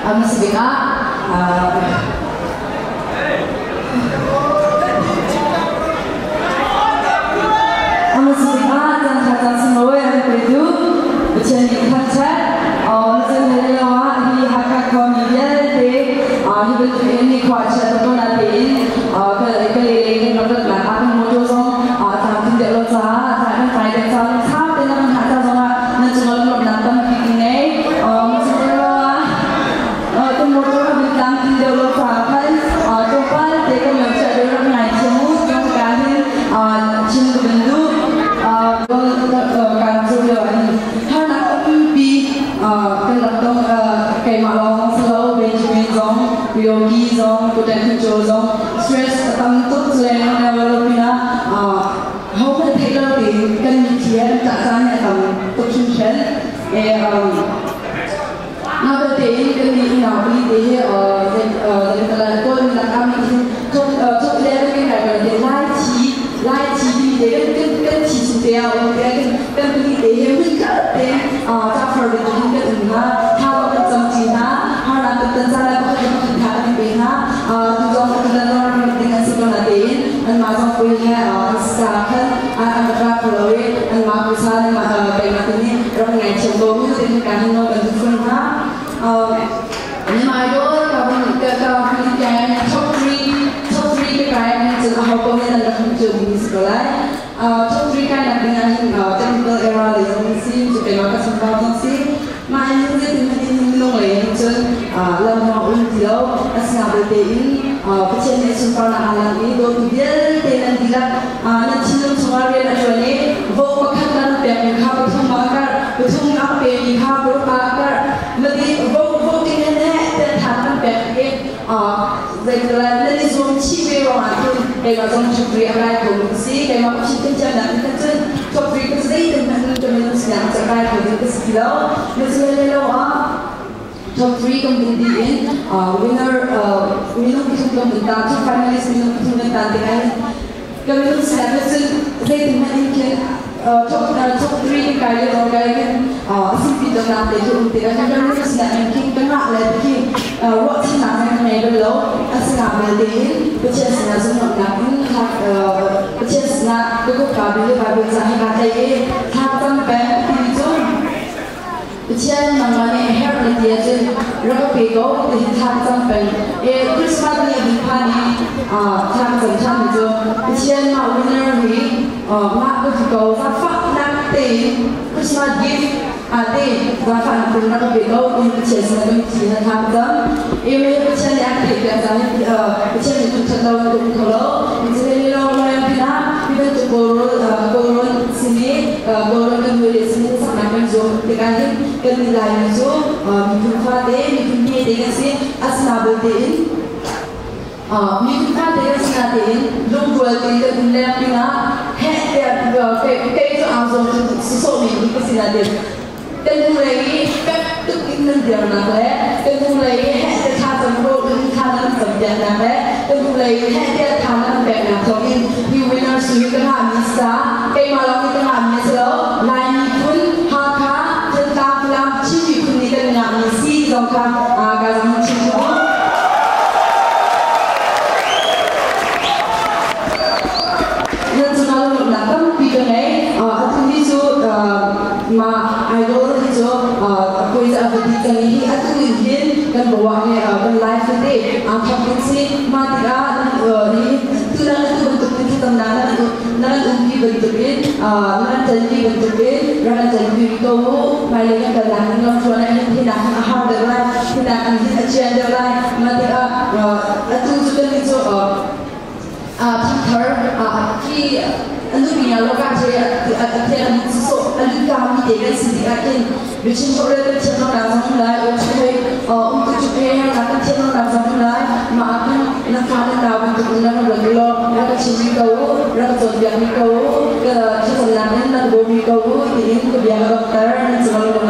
Hmasa bik ah hmasa bik ah caan ṭha caan sunglawi a kan petu Pathian nih thangṭhat. Cun lio ah hi Hakha khuami vialte hi bantuk in nikhua a chia tuk ko natein ka le lei kan rak ratnak ah kan motor zong a tlamtling deuh lo caah kan tlai deuh caah lungsau tein na kan hngah ca zongah nan cungah lunglawmhnak tampi ka ngei. Cun lio ah kan motor a vun tlamtling deuh lo caah khan tlawmpal te kan lo chiah deuh rak ngaithiam u. Ka hin chim ka van duh. Kaan zoh lio ah hin harnak tampi kan rak tong. Keimah lawng si lo, Benjamin zong, Yogi zong, Putan Khucho zong stress a tam tuk leng lo pinah ho hmanh theih lo tein kan mitthli an ṭah caan hi a tam tuk hringhran. Mah belte in kan nih unau pali te hi Kawl lakah mi hin top level kan kai bal te Lai thi Lai thi timi te kan kan thi chung te ah um te kan kan pali te hi mun khat te cafar bantuk in kan um hna. Thla kan cam ṭi hna, harnak kan ton caan ah pakhat le pakhat tha kan i pe hna. Tu zong tu dan ram ding an si ko na tein anmah zong pui he sa khan an rak ra kho lo i anmah puisa anmah keimah te nih rak ngaithiam ko mu ti kan hin nawl kan duh fawn hna. Mai dol ka ka ka ka top 3 top 3 ka kai hin cun aho ko nih nan rak hmuh cio ding si ko lai. Top 3 kai nak ding ah hin technical error le zong si cu keimah ka chambau zong si. Mah hin zeitin hmanh in minung lei hin cun lam hmang um ti lo. Asina belte in Pathian nih sunparnak aa lang i dawtu vialte nan dihlak nan thinlung chungah rian a ṭuan i vo pakhat nan pekmi kha pathum ah a karh, pathum a pemi kha paruk ah a karh. Madi vo voting he ne than an pek i zeitlai nan i zuam chih ve ruangah cun keimah zong top 3 a kai kho mi ka si. Keimah Pathian kan thiamnak in khan cun top 3 ka zeitin hmanh ka minung sinak cu a kai kho ding ka si ti lo. Na le lo ah top 3 kan vun dih in winner minung pathum kan vun tan cu finalist minung pathum kan tan tikah hin kan minung sinak cun zeitin hmanh in khin top top 3 kan kai le kai hin simpi dongnak te cu um tikah kan minung sinak in khin ka ngah le khi ruahchannak kan ngei bal lo. Asina belte in Pathian sinah zumhnak in Pathian sinah ka kut ka bil Bible ca hi ka tlai i thla cam peng ti cu Pathian nangmah nih herh na ti ahcun rak ka pe ko ti hi thla ka cam peng. E Christmas ni a dih phan i thla ka cam ṭhan mi cu Pathian mah winner hi mah ka ti ko zaangfahnak tein Christmas gift te zaangfahnak tein rak ka pe ko ti Pathian sin ah kan thi na thla ka cam. E mei Pathian nih a ka theih piak cang hi Pathian nih thangṭhat lo in ka um kho lo. Mi lo lo pinah hi bantuk Kawlrawn sin i Kawlrawn kan hawile sin in saknak kan zuam tikah hin kan nih Laimi cu miphun fate, miphun hmete kan si. Asina belte in miphun fate kan si natein lungrual tein kan um leng pinah heh tiah kei cu aa zuam sawsawh mi hi ka si natein kan hnulei i fek tuk in nan dirnak le kan hnulei i heh te thla cam rawh in thla nan cam piaknak le kan hnulei i heh te tha nan peknak thawngin hi winner su hi ka ngahmi sa keimah lawng nih ka ngahmi a si lo. Lai miphun, Hakha, Thantlang, Falam, Chin miphun nih kan ngahmi si zong kha ka zong chim mu. Nan cungah lawmhnak tampi ka ngei. Atu ni cu mah idol hi cu puai a va dih cang i hi atu in hin kan bawa he kan live tete aa thawk ding si. Mah tikah hi tulang atu bantuk in thlacamnak nan umpi bantukin, nan telpi bantukin rak kan telpi rih ko u. Hmailei kan kalnak ding lamthluan ah hin hinak hin a har deuh lai, hinak in hin a cian deuh lai. Mah tikah atu cu kan nih cu thangthar khi anu mi lo ka che a the an so alu ka mi te kan si tikah khin biachim ko le kan thiam lo nak zong lai um chu hei um tu chu he na kan thiam lo nak zong lai. Ma khan na fa na nau bantuk in rak rak lo rak ka chim mi ko rak ka cawnpiak mi ko ka thlacam nak in na ka bawm mi ko tiin ka bia ka dokter nan cungah.